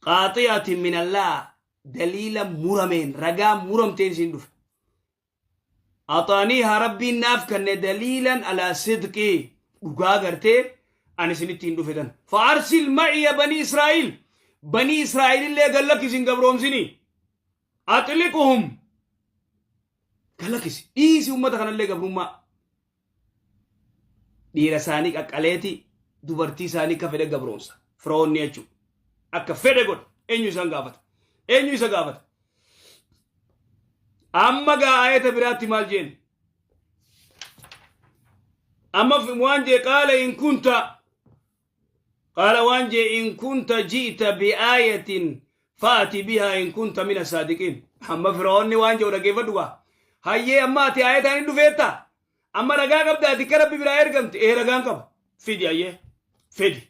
Qaaxi'atin min Allah, daliila murameen, ragaa muramteen isin dhufe. Axaaniihaa, Rabbiin naaf kanne, daliilan alaa sidqii, dhugaa gartee ani isinitti hin dhufe tan. Fa arsil ma'iya banii Israa'iil, banii Israa'iilillee gallakkisi, hin gabroomsini. Axliquhum, gallakkisi, dhiisi ummata kanallee gabrummaa. Dhiira isaanii qaqqaleeti, dubartii isaanii akka fedhe gabroomsa. Firoonni jechuudha. Akka fedhe godha. Eenyu isaan gaafata? Eenyu isa gaafata? Amma gaa ayata biraatti maal jeen? Amma waan jee, qaala in kunta, qaala waan jee, in kunta ji'ta bi'aayatin faati bihaa in kunta mina saadiqiin. Amma Firoonni waan jedhu dhaggeeffadhu gaa. Hayyee, amma ati aayataan hin dhufeetta? Amma ragaa qabda ati akka Rabbi biraa ergamte? Ee, ragaan qaba. Fidi, hayyee, fidi.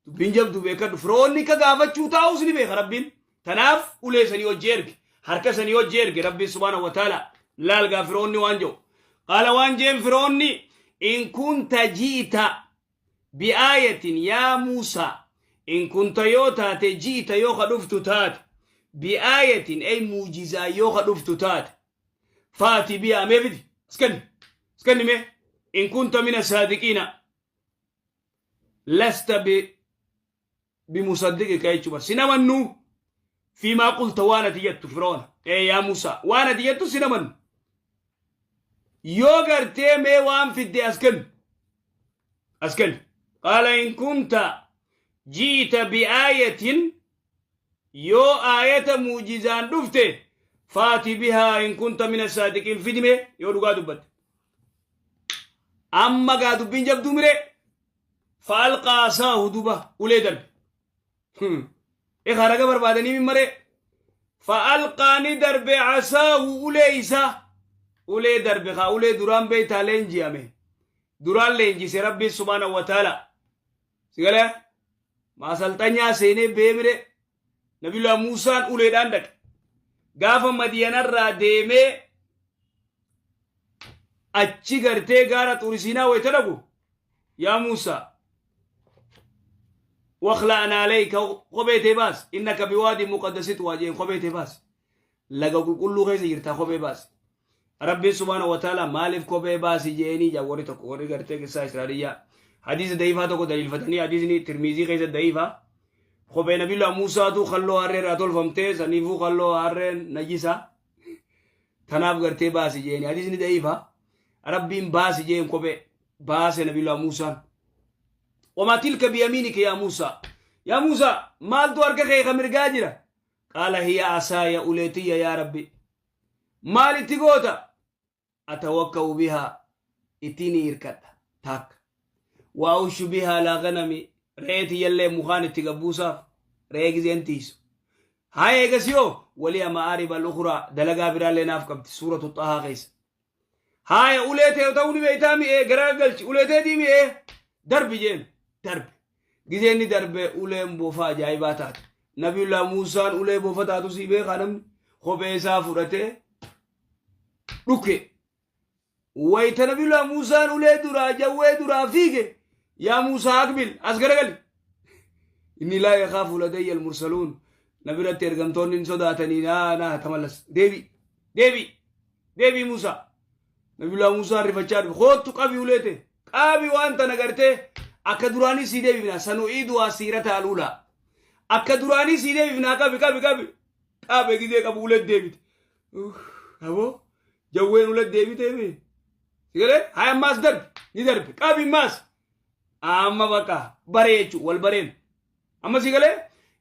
Dubbiin jabdu beekadhu. Firoonni akka gaafachuu taa'us ni beeka Rabbiin. Tanaaf ulee sanii hojii erge. Harka sanii hojii erge Rabbiin subhaanahu wa ta'ala. Laal gaa, Firoonni waan jedhu. Qaala, waan jeen Firoonni, in kunta ji'ita bi'aayatin yaa Muusaa, in kunta, yoo taate, ji'ita, yoo ka dhuftu taate, bi'aayatin, ay muujizaa yoo ka dhuftu taate, faati bihaa, mee fidi, askanni, askanni mee, in kunta mina saadiqiina. Lasta bi bimusaddiqika jechuudha. Sin amannu fiimaa qulta, waan ati jettu, Firoona, ee yaa Muusaa, waan ati jettu sin amannu. Yoo gartee mee waan fidde as kennu, as kennu. Qaala in kunta ji'ita bi'aayatin, yoo aayata muujizaan dhufte, faati bihaa in kunta mina saadiqiin, fidime yoo dhugaa dubbatte. Amma gaa dubbiin jabduu miree. Fa'alqaa asaahu, duba ulee darbe. Ekaa raga barbaadanii min maree. Fa'alqaa, ni darbe, asaahu, ulee isaa. Ulee darbe kaa, ulee duraan beeytaa leenji'ame. Duraan leenjise Rabbiin subhaanahu wa ta'ala. Sigalee maasalxanyaa seenee beemire. Nabiyullah Muusaan uleedhaan dhaqe. Gaafa Madiyanarraa deemee achi gartee gaara Xurisiinaa wayita dhaqu, yaa Muusaa, wakhla'na alayka, kophee tee baas, innaka biwaadi muqaddasi tuwaa jeen, kophee tee baas, laga qulqulluu keessa jirtaa, kophee baas. Rabbiin subhaanahu wa ta'ala maaliif kophee baasi jeenii jaa? Warri tokko, warri gartee qissaa Israa'iliyyaa hadiisa da'iifaa tokko daliilfatanii, hadiisni Tirmiizii keessa da'iifaa, kophee Nabiyullah Muusaatu kalloo harree irraa tolfamtee, saniifuu kalloo harreen najisa, tanaaf gartee baasi jeeni. Hadiisni da'iifa. Rabbiin baasi jeen, kophee baase Nabiyullah Muusaan. Wamaa tilka biyamiinika yaa Muusaa, yaa Muusaa, maaltu harka kee ka mirgaa jira? Qaala hiya asaaya, uleetiyya yaa Rabbi. Maal itti goota? Atawakka'u bihaa, ittiin hirkadha takka. Wa ahushu bihaa alaa ganami, re'ee tiyyallee mukaan itti gabbuusaaf, re'ee gizeen tiisu. Haa, eegasiyoo waliya ma'aariba al-ukhraa, dalagaa biraallee naaf qabdi, suuratu Xahaa keessa. Haaya, ulee ta'e ta'uu ni beektaa mi'ee, gara galchi ulee ta'eetii mi'ee, darbi jeen, darbe. Gizeen ni darbe, uleen bofa ajaa'ibaa taate. Nabiyullah Muusaan ulee bofa taatu sii beekaa namni kophee isaa fudhatee dhuke. Wayita Nabiyullah Muusaan ulee duraa jawwee duraa fiige, yaa Muusaa, aqbil, as garagali. Inni laa yakhaafu ladayya al-mursaluun, na biratti ergamtoonni hin sodaatanii, naa naa tamallas, deebi, deebi, deebi Muusaa. Nabiyullah Muusaan rifachaa dhufe, koottu, qabi ulee ta'e, qabi waan tana gartee, akka duraanii sii deebifna, sanu'iiduhaa siirata al'uulaa, akka duraanii sii deebifnaa, qabi, qabi, qabi. Qabe, gizee qabu ulee deebite. Aboo, jawween ulee deebitee mi sigalee? Haa, ammaas darbi, ni darbe, qabi ammaas. Amma bakka baree jechuun wal bareen. Amma sigalee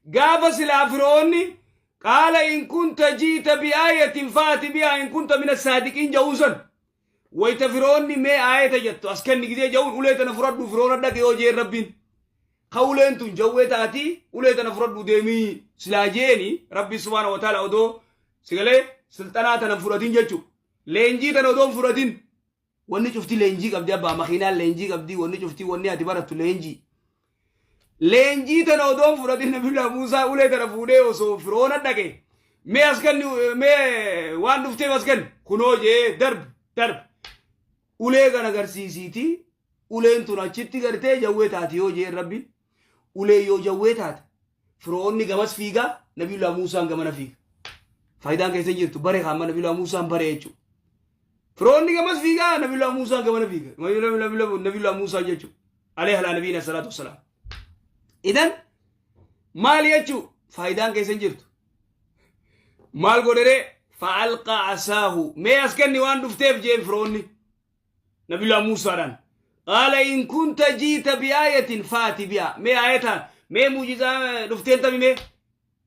gaafa silaa Firoonni qaala in kunta jiita bi'aayatin faati bi'aa in kunta mina saadiqiin ja'uun san, wayita Firoonni mee aayata jettu as kenni gizee ja'uun, ulee tana fudhadhu Firoona dhaqe yoo jeen, Rabbiin ka uleen tun jawwee taati, ulee tana fudhadhu deemii silaa jeeni, Rabbi subhaana wa ta'ala odoo sigalee silxanaa tana fudhatin jechuu, leenjii tana odoo hin fudhatin. Wanni cufti leenjii qabdi, abbaa makiinaan leenjii qabdi, wanni cufti, wanni ati barattu leenjii. Leenjii tana odoo hin fudhatin Nabiyullah Muusaa ulee tana fuudhee osoo Firoona dhaqe, mee as kenni, mee waan dhufteef as kenni, kunoo jee, darbi, darbi. Ulee kana agarsiisiiti, uleen tun achitti gartee jawwee taati yoo jeen, Rabbi ulee yoo jawwee taate Fir'oonni gamas fiigaa, Nabiyullaa Muusaan gamana fiiga. Faayidaan keessa hin jirtu bare kaama Nabiyullaa Muusaan bare jechuudha. Fir'oonni gamas fiigaa, Nabiyullaa Muusaan gamana fiiga. Nabiyullaa Muusaan jechuudha. Alayhi alaa nabiyina salaatu wassalaam. Idan maali jechuu faayidaan keessa hin jirtu. Maal godheree fa'alqa asaahu mee as kenni waan dhufteef jeen Fir'oonni. Nabiyullaa Muusaadhaan. Qaala in kunta jiita bi'aayatin faati bi'a. Mee aayataan mee muujizaa dhufteen tami mee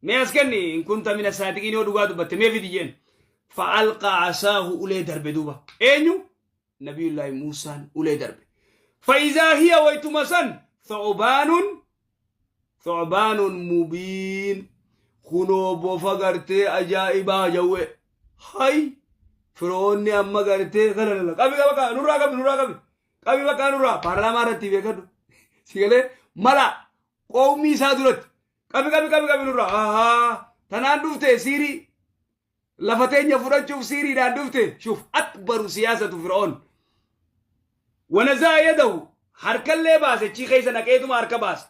mee as kenni in kunta mina saadiqiin yoo dhugaa dubbatte mee fidi jeen. Fa'alqa asaahu ulee darbe duuba. Eenyu? Nabiyullaahi Muusaan ulee darbe. Fa'izaa hiya waytuma san thu'baanun thu'baanun mubiin kunoo bofa gartee ajaa'ibaa jawwee. Hay firoonni amma gartee kana lala qabi qaba qaba nurraa qabi nurraa qabi qabi bakka nurraa paarlaamaa irratti beekadhu si galee mala qowmii isaa duratti qabi qabi qabi qabi nurraa ahaa tanaan dhufte siirii lafa teenya fudhachuuf siiriidhaan dhufte shuf akbaru siyaasatu fir'oon wanazaa yadahu harkallee baase chii keessa naqeetuma harka baase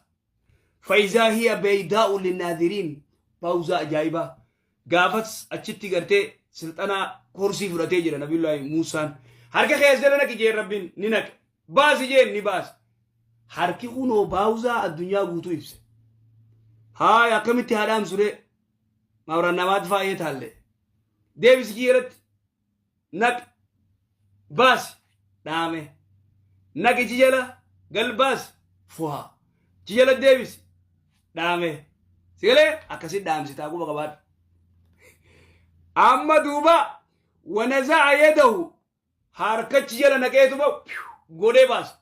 fayizaa hiya beeydaa'u linnaadiriin paawuzaa ajaa'ibaa Gaafas achitti gartee silxanaa koorsii fudhatee jira Nabiyullaahi Muusaan. Harka kee as jala naqi jeen Rabbiin ni naqe. Baasi jeen ni baase. Harki kunoo baawuzaa addunyaa guutuu ibse. Haaya akkamitti haa dhaamsu ree? Maawraan namaatti faayee taalle. Deebisi kiyya irratti naqi. Baasi dhaame. Naqi ci jala gal baasi fuhaa. Ci jala deebisi dhaame. Sigalee akkasi dhaamsitaa quba qabaadhu. Amma duuba wanaza'a yadahu harkachi jala naqeetuma godhee baasa.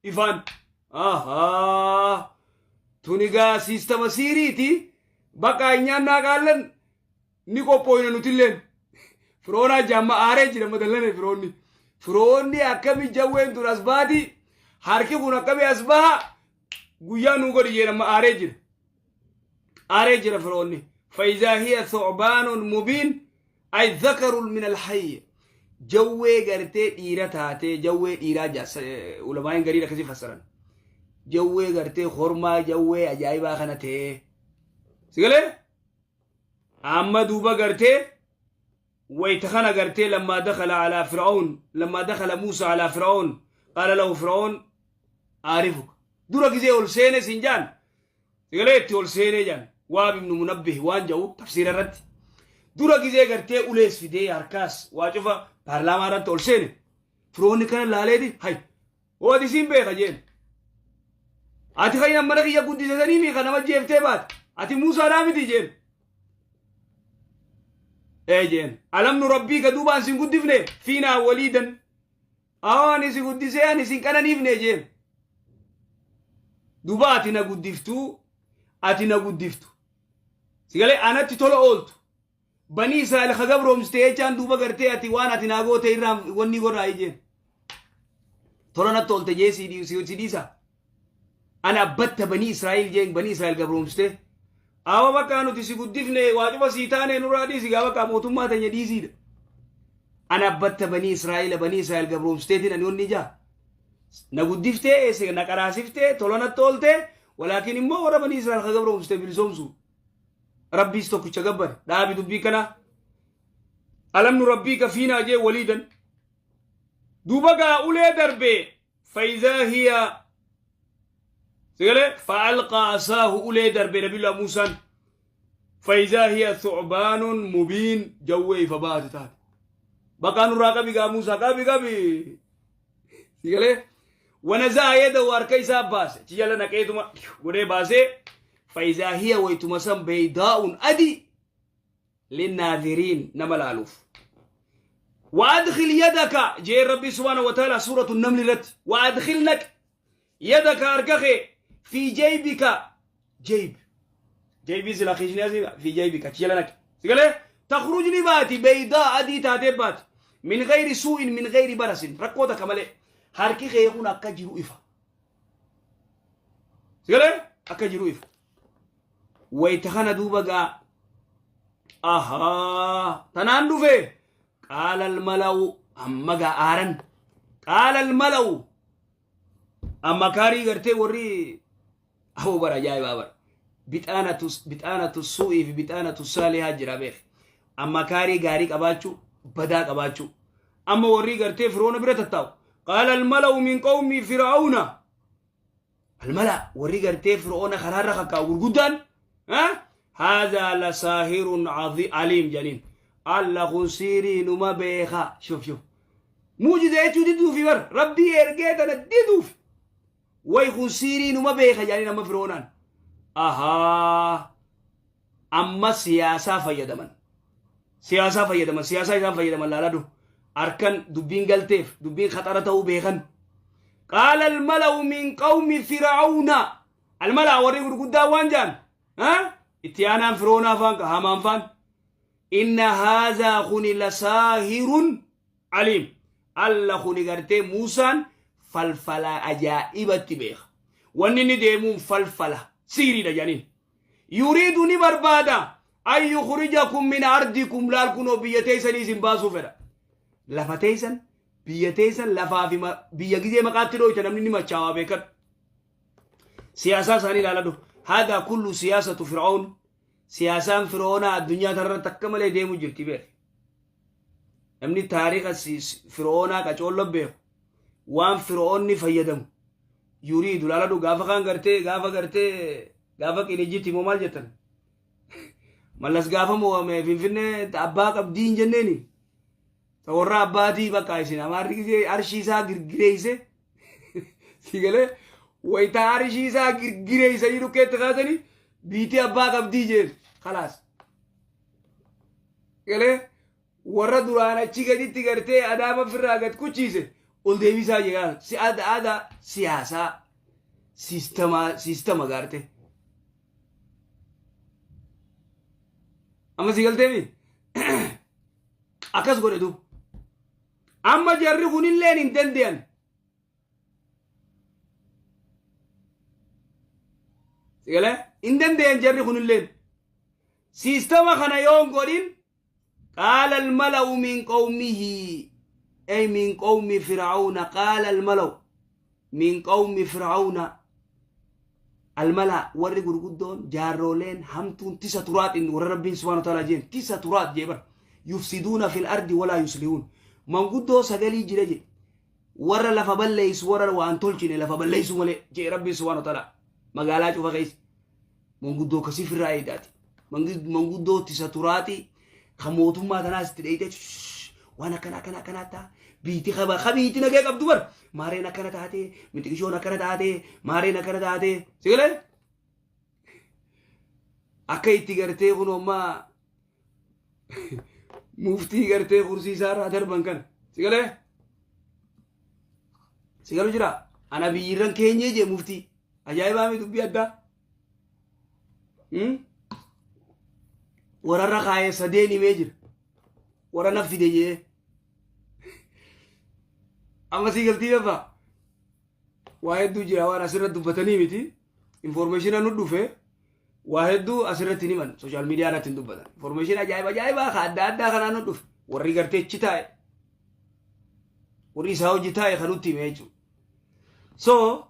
Ifaan. Ahaa. Tuni gaa siistama siiriiti. Bakka nyaannaa qaallan ni qophooyna nutilleen. Firoonaa jaamma aaree jira madallane firoonni. Firoonni akkami jawween tun as baati harki kun akkami as baha guyyaa nuu godhi jeen amma aaree jira. Aaree jira firoonni. Fayizaa hiya thu'baanun mubiin ay dhakarun min alhayy. Jawwee gartee dhiira taatee jawwee dhiiraa jaasa ulamaa'in gariin akkasii fassaran. Jawwee gartee hormaa jawwee ajaa'ibaa kana ta'ee. Sigalee? Amma duuba gartee wayta kana gartee lammaa dakhala alaa fir'aun lammaa dakhala Muusa alaa fir'aun qaala lahu fir'aun aarifuka dura gizee ol seene siin jaan sigalee itti ol seenee jaan waab ibnu munabbih waan ja'u tafsiira irratti dura gizee gartee ulees fidee harkaas waa cufa paarlaamaa irratti ol seene firoonni kana laaleeti hay Hooti siin beeka jeen. Ati kan mana kiyya guddise sanii mi kan nama jeeftee baate. Ati Muusaadhaa miti jeen. Ee jeen. Alam nu rabbii ka duubaan sin guddifne fiinaa waliidan. Awoo ani si guddisee ani sin qananiifne jeen. Duuba ati na guddiftuu ati na guddiftu. Sigalee anatti tola ooltu. Banii Israa'el ka gabroomsite jechaan duuba gartee ati waan ati naa goote irraa wanni godhaa jeen. Tola natti oolte jee si dhiisa. Ana abbatta banii Israa'el jeen banii Israa'el gabroomsite. Awa bakka nuti si guddifne waa cufa sii taane nurraa dhiisi gaa bakka mootummaa teenya dhiisiidha. Ana abbatta banii Israa'el banii Israa'el gabroomsiteetiin ani wanni jaa. Na guddiftee na qaraasiftee tola natti oolte walaakin immoo warra banii Israa'el ka gabroomsite bilisoomsu. Rabbiis tokkicha gabbare dhaabi dubbii kana alam nu rabbiika fiinaa jee waliidan duuba gaa ulee darbe fayizaa hiya sigalee fa'alqaa asaahu ulee darbe nabiyullah Muusaan fayizaa hiya thu'baanun mubiin jawwee ifa baate taate baqaa nurraa qabi gaa Muusaa qabi qabi sigalee wanazaa yadahu harka isaa baase achi jala naqeetuma godhee baasee Fa'izaa hiya waytuma san beeydaa'uun adii linnaadiriin nama laaluuf. Wa'adkhil yadaka jee Rabbi subhaanahu wa ta'ala suuratu namli irratti wa'adkhil naq yadaka harka kee fi jeybika jeyb jeybii sila kiishni asii fi jeybika achi jala naqi si galee takhruj ni baati beeydaa adii taatee baati min gayri suu'in min gayri barasin rakkoo takka malee harki kee kun akka jiru ifa. Sigalee akka jiru ifa. Wayita kana duuba gaa ahaa tanaan dhufe qaala almala'u amma gaa aaran qaala almala'u amma kaarii gartee warri aboo bara ajaa'ibaa bara. Bixaanatu bixaanatu suu'ii fi bixaanatu saalihaa jira beek. Amma kaarii gaarii qabaachuu badaa qabaachuu. Amma warrii gartee firoona bira tattaa'u. Qaala almala'u min qawmi fir'auna. Almala warri gartee fir'oona karaarra kakkaa'u gurguddaan. Haadhaa la saahirun aliim jedhaniin. Alla kun siirii numa beeka. Shuf shuf. Muujiza jechuu diduufi bar rabbii ergee tana diduuf. Way kun siirii numa beeka jedhaniin amma fir'oonaan. Ahaa. Amma siyaasaa fayyadaman. Siyaasaa fayyadaman. Siyaasaa isaan fayyadaman laaladhu. Harkan dubbiin galteef dubbiin khaxara ta'uu beekan. Qaala almala'u min qawmi fir'auna. Almala'a warri gurguddaa waan jaan. Itti aanaan firoonaa faan ka hamaan faan. Inna haazaa kuni lasaahirun aliim. Alla kuni gartee Muusaan falfala ajaa'ibatti beeka. Wanni inni deemuun falfala siiriidha jedhaniin. Yuriidu ni barbaada an yukhrijakum min ardikum laal kunoo biyya teessanii isin baasuu fedha. Lafa teessan biyya teessan lafaa fi biyya gizee maqaatti dhooyta namni ni machaawaa beekadhu. Siyaasaa isaanii ilaaladhu. Haadaa kullu siyaasatu fir'aun. Siyaasaan fir'oonaa addunyaa tanarratti akka malee deemu jirti beek. Namni taariika fir'oonaa qacoollo beeku waan fir'oonni fayyadamu yuriidu laaladhu gaafa kaan gartee gaafa gartee gaafa qinijjitti immoo maal jettan mallas gaafa mo'ame finfinnee abbaa qabdii hin jenneeni ta warra abbaatii bakka isin amaarri gisee arshii isaa girgireeyse si galee wayitaa arshii isaa girgireeysanii dhukkeetti kaasanii biitii abbaa qabdii jeen kalaas galee warra duraan achi gaditti gartee adaama firraa gad kuchiise ol deebisaa jedhaa si aada aada siyaasaa siistama siistama gaarte amma si galteemi akkas godhe duuba amma jarri kunilleen hin dande'an si galee hin dande'an jarri kunilleen siistama kana yoo hin godhin Qaala almala'u min qawmihi ay min qawmi fir'auna qaala almala'u min qawmi fir'auna almala warri gurguddoon jaarroleen hamtuun tisa turaat inni warra rabbiin subhaanahu wa ta'ala jeen tisa turaat jee bar yufsiduuna fil ardi walaa yuslihuun manguddoo sagalii jira jee warra lafa balleessu warra waan tolchine lafa balleessu malee jee rabbiin subhaanahu wa ta'ala magaalaa cufa keessa Manguddoo akkasii firraa eegaati. Manguddoo ittisa turaatii kan mootummaa tanaas itti dheeyitee waan akkana akkana akkanaa ta'a. Biitti qaba ka biitti nagee qabdu bar maareen akkana taatee mixqishoon akkana taatee maareen akkana taatee si galee akka itti gartee kun ammaa muftii gartee kursii isaarraa darban kana si galee si galu jira ana biyyirran keenyee jee muftii ajaa'ibaa mi dubbii addaa Wararra kaayee sadeen himee jira. Warra na fide jee. Amma sii galtii gafa. Waa hedduu jira waan asirra dubbatanii miti. Informeeshina nu dhufe waa hedduu asirratti hin himan. Sooshaal miidiyaa irratti hin dubbatan. Informeeshina ajaa'iba ajaa'ibaa ka adda addaa kanaa nu dhufe. Warri gartee achi taa'e. Warri isaa hojii taa'e kan nutti hime jechuudha. So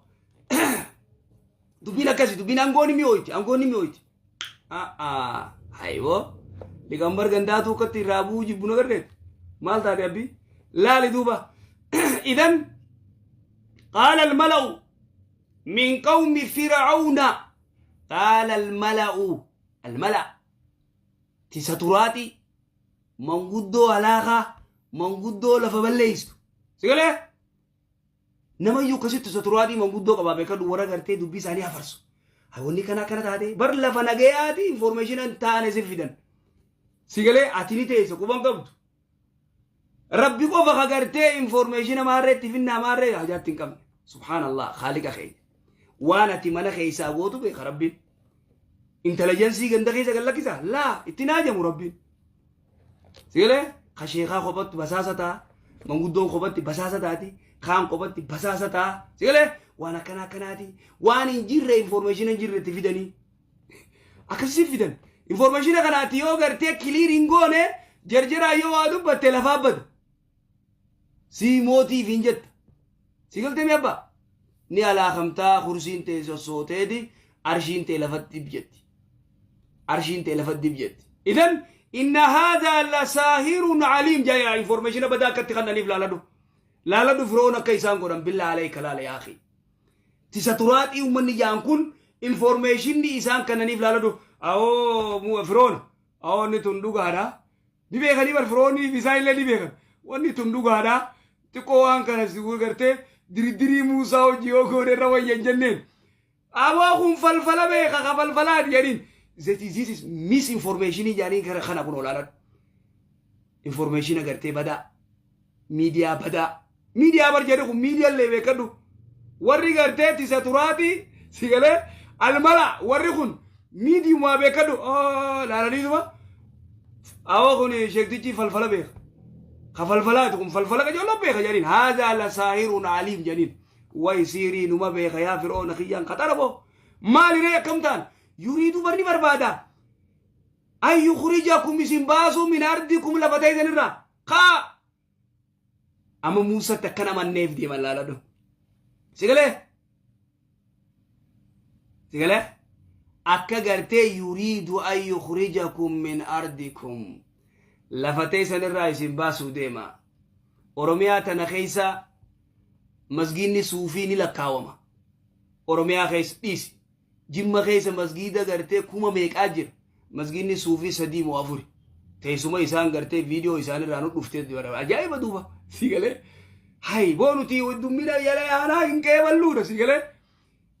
Dubbiin akkasi dubbiin aangoon ni mi'ooyti aangoon ni mi'ooyti. Hayboo liqambar gandaatu akkatti irraa bu'uu jibbu na garteet maal taate abbii laali duuba idan qaala almala'u min qawmi fir'auna qaala almala'u almala tisa turaatii manguddoo halaakaa manguddoo lafa balleeystu si galee Namayyuu akkasitti isa turaatii manguddoo qabaa beekadhu warra gartee dubbii isaanii hafarsu. Wanni kana akkana taate bar lafa nagayaati information hin taane si fidan. Si galee ati ni teessa quban qabdu. Rabbi qofa ka gartee information maarree itti finnaa maarree hajaatti hin qabne. Subhaanallah khaaliqa keenya. Waan ati mana keessaa gootu beeka rabbiin. Intelligensii ganda keessa gad lakkisa? Laa itti naajamu rabbiin. Sigalee ka sheekaa kophatti basaasa ta'a, manguddoon kophatti basaasa taati, kaan kophatti basaasa ta'a. Sigalee waan akkana akkanaati. Waan hin jirre information hin jirre itti fidanii. Akkasii fidan. Information kanaati yoo gartee kiliir hin goone jarjaraa yoo waa dubbatte lafaa bada. Sii mootiif hin jetta. Si galtee mi abbaa? Ni alaakamtaa kursiin tee sossooteeti arshiin tee lafatti jetti. Arshiin ta'e lafa dib jetti. Idan inna haadhaa la saahirun aliim jaa information badaa akkatti kannaniif laaladhu. Laaladhu firoon akka isaan godhan billaa alayka laala yaa akhi. Tisa turaaxii uummanni jaan kun informationni isaan kannaniif laaladhu. Awoo firoon awoo inni tun dhugaadha. Ni beekanii bar firoonii fi isaan illee ni beekan. Wanni tun dhugaadha. Xiqqoo waan kana si gartee diridirii Muusaa hojii yoo goone irra wayya hin jenneen. Aboo kun falfala beeka ka falfalaati jedhiin. This is misinformation jedhanii kana kana kun olaalan. Information agartee badaa. Miidiyaa badaa. Miidiyaa bar jedhu kun miidiyaa illee beekadhu. Warri gartee tisa turaati si galee almala warri kun miidiyumaa beekadhu. Laalaniituma. Awoo kun sheektichi falfala beeka. Ka falfalaati kun falfala qajeeloo beeka jedhaniin. Haadhaa la saahirun aliim jedhaniin. Way siirii numa beeka yaa fir'oona kiyyaan qaxara boo. Maali ree akkam ta'an? Yuriidu barni barbaada. An yukhrijakum isin baasuu min ardikum lafa teessan irraa. Kaa! Amma Muusatti akkan amanneef deeman laaladhu. Sigalee? Sigalee? Akka gartee yuriidu an yukhrijakum min ardikum. Lafa teessan irraa isin baasuu deema. Oromiyaa tana keessa masgiinni suufii ni lakkaawama. Oromiyaa keessa dhiisi. Jimma keessa masgiida gartee kuma meeqaa jira. Masgiinni suufii sadii moo afuri. Teessuma isaan gartee viidiyoo isaanirraa nu dhuftee ajaa'iba duuba. Si galee. Hay boo nuti heddummina yala yaanaa hin qeeballuudha si galee.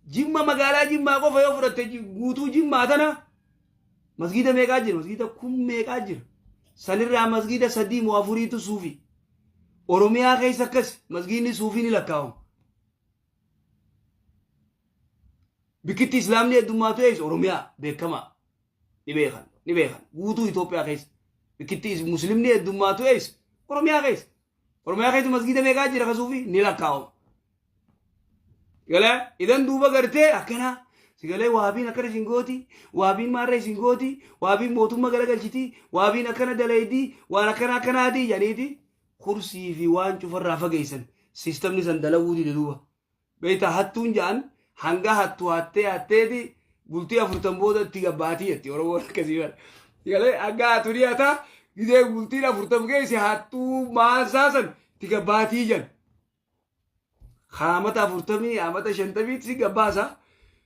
Jimma magaalaa Jimmaa qofa yoo fudhatte guutuu Jimmaa tana masgiida meeqaa jira? Masgiida kun meeqaa jira? Sanirraa masgiida sadii moo afuriitu suufii. Oromiyaa keessa akkas masgiidni suufii ni lakkaa'amu. Bikkitti islaamni heddummaatu eessa? Oromiyaa beekamaa. Ni beekan, ni beekan. Guutuu Itoophiyaa keessa. Bikkitti muslimni heddummaatu eessa? Oromiyaa keessa. Oromiyaa keessa masgiida meeqaa jira ka suufii? Ni lakkaa'amu. Galee idan duuba gartee akkana sigalee waabiin akkana isin gooti, waabiin maarra isin gooti, waabiin mootummaa garagalchiti, waabiin akkana dalaydii, waan akkana akkanaati jedhaniiti kursii fi waan cufarraa fageessan siistamni san dalaguu dide duuba. Beektaa hattuun ja'an hanga hattu hattee hatteeti bultii afurtan booda itti gabbaatii jetti Oromoon akkasii bara. Sigalee hanga hattu ni hataa gizee bultiin afurtam geesse hattuu maasaa san itti gabbaatii jedhan. Amata afurtamii amata shantamiitti si gabbaasa.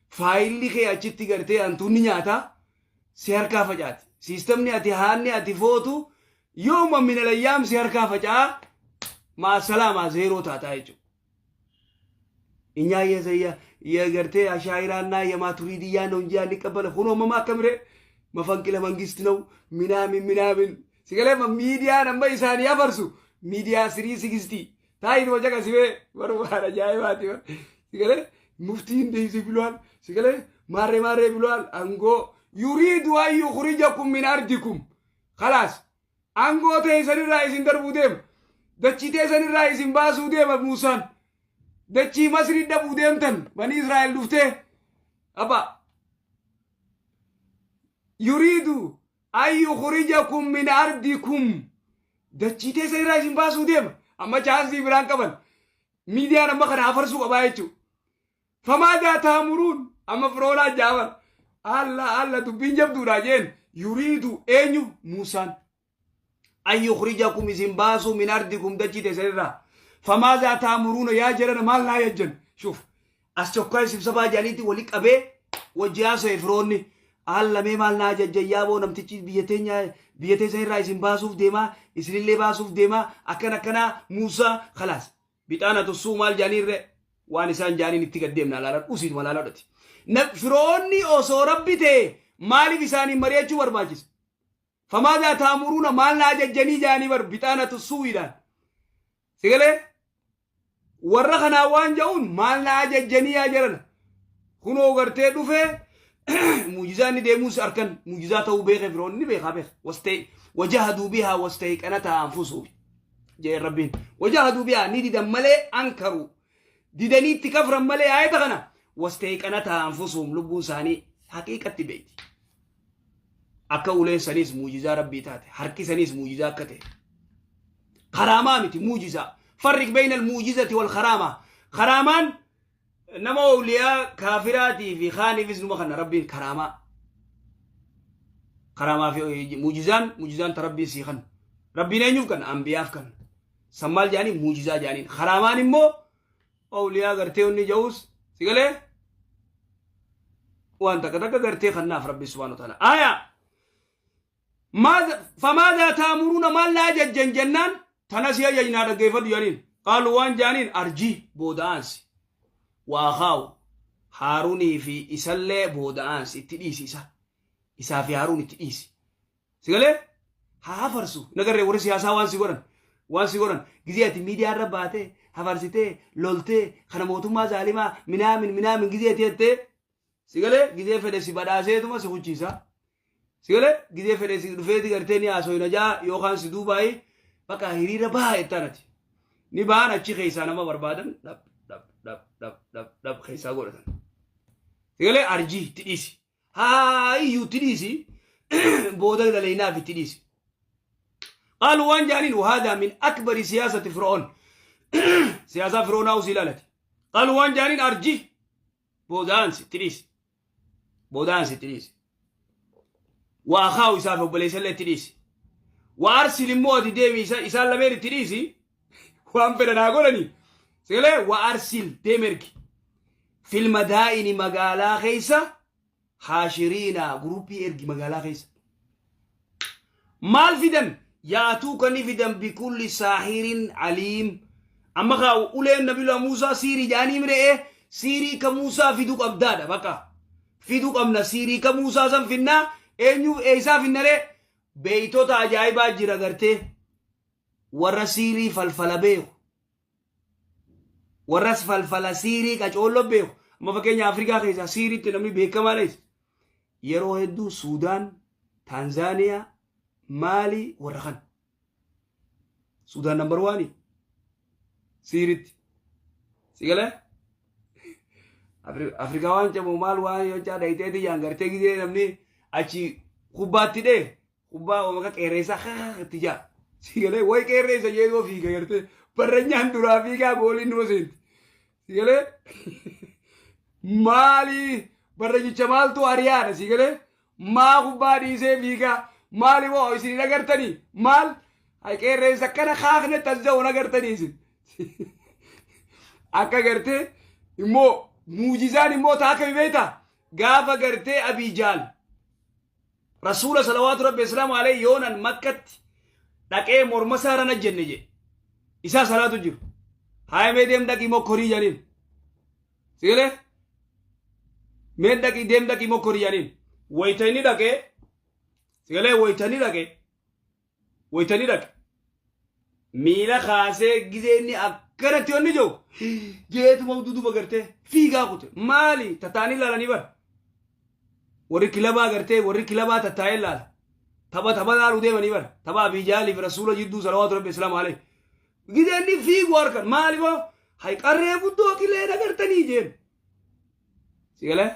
Faayilli kee achitti gartee hantuunni nyaata si harkaa facaati. Siistamni ati haanni ati footu yooma minalayyaam si harkaa faca'aa maasalaamaa zeeroo taataa jechuudha. እኛ የገርቴ አሻይራና የማቱሪድያ ነው እንጂ አንቀበለ ሆኖ መማከምሬ መፈንቅለ መንግስት ነው ምናምን ምናምን ሲገለ ሚዲያ ነመ ኢሳን ያፈርሱ ሚዲያ ስሪ ሲክስቲ ታይ ነው ጀጋ ሲቤ ወርዋራ ጃይባቲ ሲገለ ሙፍቲ እንደዚህ ብሏል ሲገለ ማሬ ማሬ ብሏል አንጎ ዩሪዱ አን ዩኽሪጀኩም ሚን አርዲኩም خلاص aangoo teessanirraa isin darbuu deema. Dachii teessanirraa isin baasuu deema Muusaan. Dachii Masrii dhabuu deemtan bani Israa'el dhuftee. Abba. Yuriidu an yukhrijakum min ardikum. Dachii teessanirraa isin baasuu deema. Amma chaansii biraan qaban. Miidiyaan amma kana afarsuu qabaa jechuudha. Famaadaa taamuruun amma firoonaa jaaban. Alla alla dubbiin jabduudha jeen yuriidu eenyu Muusaan. An yukhrijakum isin baasuu min ardikum dachii teessanirraa. Famaadaa taamuruuna yaa jedhan maal naa yajjan. Shuf as chokkaa sibsabaa jedhaniitti wali qabee wajji haasa'e firoonni. Alla mee maal naa jajjan yaaboo namtichi biyya teenya biyya teessanirraa isin baasuuf deemaa isinillee baasuuf deemaa akkan akkanaa Muusaa khalaas. Bixaana tussuu maal jaaniirre waan isaan jaaniin itti gad deemna laaladhu usiituma laaladhati. Firoonni osoo rabbi ta'e maaliif isaaniin mari'achuu barbaachisa? Famaadaa taamuruuna maal na ajajjanii jaanii bar bixaana tussuuidhaan. Sigalee warra kanaa waan ja'uun maal na ajajjanii yaa jedhan. Kunoo gartee dhufee muujizaa inni deemuus harkan muujizaa ta'uu beekee firoonni beekaa beeka. Wasta'e wajahaduu bihaa wasta'e anfusuhum. Jee rabbiin wajahaduu bihaa ni didan malee ankaru didanii itti kafran malee aayata kana wastayqanataa anfusuhum lubbuun isaanii haqiiqatti beeyti akka uleen saniis muujizaa rabbii taate harki saniis muujizaa akka ta'e karaamaa miti muujizaa. Farriq bayna almuujizati wal karaamaa. Karaamaan nama awliyaa kaafiraatii fi kaaniifis numa kana rabbiin karaamaa. Karaamaa fi muujizaan muujizaan ta Rabbiin sii kannu. Rabbiin eenyuuf kanna? Ambiyaaf kanna. San maal jedhanii? Muujizaa jedhaniin. Karaamaan immoo awliyaa gartee inni ja'uus si galee waan takka takka gartee kannaaf Rabbi subhaanahu wa ta'ala. Aayaa! Famaadaa taamuruuna maal na ajajjan jennaan tana si ajajnaa dhaggeeffadhu jedhaniin. Qaalu waan jedhaniin arjii booda'aansi. Waa kaawu Haarunii fi isallee booda'aansi itti dhiisi isa. Isaa fi Haaruun itti dhiisi. Si galee? Haa hafarsu. Nagarree warri siyaasaa waan si godhan. Waan si godhan. Gizee ati miidiyaa irra baatee hafarsitee loltee kana mootummaa zaalimaa minaamin minaamin gizee ati jettee si galee gizee fedhe si badhaaseetuma si kuchiisa. Si galee gizee fedhe si dhufeeti gartee ni haasoyna jaa yookaan si duubaayi bakka hiriira bahaa jettaan ati. Ni bahan achi keessaa nama barbaadan dhab dhab dhab dhab dhab dhab keessaa godhatan. Si galee arjii itti dhiisi. Haa iyyuu itti dhiisi booda daleynaaf itti dhiisi. Qaalu waan jaaniin wahaadaa min akbari siyaasati fir'oon. Siyaasaa fir'oonaa usii ilaalati. Qaalu waan jaaniin arjii booda'aansi itti dhiisi. Booda'aansi itti dhiisi. Waa akaa'u isaaf obboleessa illee itti dhiisi. Waa arsil immoo ati deemi isaan lameen itti dhiisi. Waan fedhan haa godhani. Sagalee waa arsil deem ergi. Fil madaa'ini magaalaa keessa haashiriina guruppii ergi magaalaa keessa. Maal fidan? Yaatuuka ni fidan bikulli saahirin aliim. Amma kaa uleen nabila Muusaa siirii jedhanii mire'ee siirii ka Muusaa fiduu qabdaadha bakka. Fiduu qabna siirii ka Muusaa san finnaa eenyuuf eessaa finnaree beeytota ajaa'ibaa jira gartee warra siirii falfala beeku. Warras falfala siirii qacoollo beeku. Amma fakkeenya Afrikaa keessaa siiriitti namni beekamaa dha. Yeroo hedduu Suudaan, Taanzaaniyaa, Maalii warra kana. Suudaan nambar waani siiritti. Si galee? Afrikaa waan camu maal waan yoo caa dhayiteeti yaan gartee gizee namni achi kubbaatti dhee Kubbaa oomaka qeerreessaa itti jaa. Si galee wayi qeerreessa jeetoo fiiga gartee barranyaan duraa fiigaa gooliin numa seenti. Si galee maali barranyicha maaltu ariyaadha si galee maa kubbaa dhiisee fiigaa maali moo isin hin agartanii maal qeerreessa akkana kaakne tazza'u hin agartanii isin. Akka gartee immoo muujizaan immoo taa akkamii beektaa gaafa gartee abiijaal Rasuula salawaatu rabbi islaamu alayhi yoonan makkatti dhaqee morma isaa irra najjenne jedhe. Isaa salaatu jiru. Haaya mee deem dhaqii mokkorii jedhaniin. Sigalee? Mee dhaqii deem dhaqii mokkorii jedhaniin. Wayita inni dhaqee sigalee wayita inni dhaqee wayita inni dhaqe miila kaasee gizee inni akkanatti onni jiru jeetuma duduba gartee fiigaa kute maali tataanii ilaalanii bara warri kilabaa gartee warri kilabaa tattaa'ee ilaala tapha tapha laaluu deemanii bara tapha abiijaalii fi rasuula jidduu salawaatu rabbi islaamu alayhi gizee inni fiigu harkan maali moo hay qarree guddoo qilee nagartanii jeen Si galee?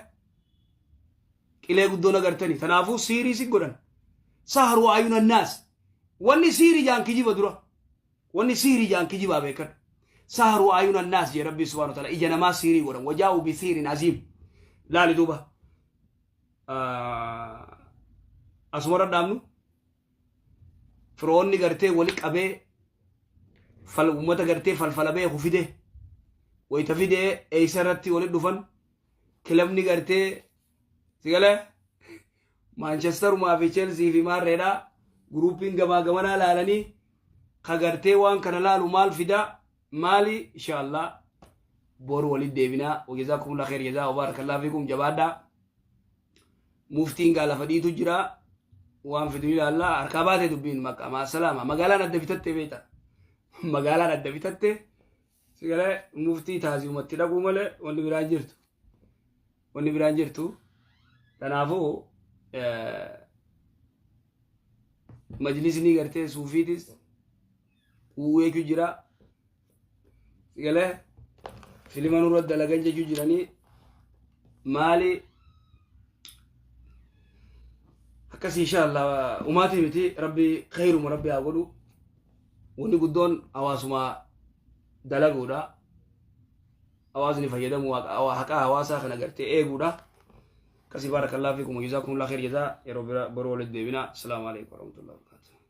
Qilee guddoo nagartanii. Tanaafuu siirii si godhan. Saharu ayuna naas. Wanni siirii jaan kijiba dura. Wanni siirii jaan kijibaa beekadhu. Saharu ayuna naas jee Rabbii subhaanahu wa ta'ala ija namaa siirii godhan. Wajaa'u bi siirin aziim. Laali duuba. Asumarra dhaabnu. Firoonni gartee wali qabee fal uummata gartee falfala beeku fide wayita fidee eessa irratti wali dhufan kilabni gartee sigalee Maanchesterumaa fi Chelsea fi maarreedha guruupiin gamaa gamanaa laalanii ka gartee waan kana laalu maal fida maali inshaallah boru walitti deebinaa wajazaakumullah kheer jazaa wabaarakallah fiikum jabaadhaa Muftiin gaa lafa dhiitu jira. Waan fidu ni ilaalla. Harkaa baatee dubbiin maqaa maasalaama. Magaalaan adda bitattee beekta. Magaalaan adda bitattee si galee muftii taasifumatti dhaquu malee wanni biraan jirtu. Wanni biraan jirtu. Kanaafuu majlisni gartee suufiitis u'eetu jira. Si galee filima nurra dalagan jechuu jiranii maali akkas insha Allah umaatii miti rabbi khayruma rabbi haa godhu wanni guddoon hawaasuma dalaguudha hawaasni fayyadamu haqa hawaasaa kana gartee eeguudha. Akkasii, baarakallahu fiikum, jazaakumullahu khayr jazaa. Yeroo bira boruu walitti deebina. Asalaamu alaikum warahmatullahi wabarakatuh.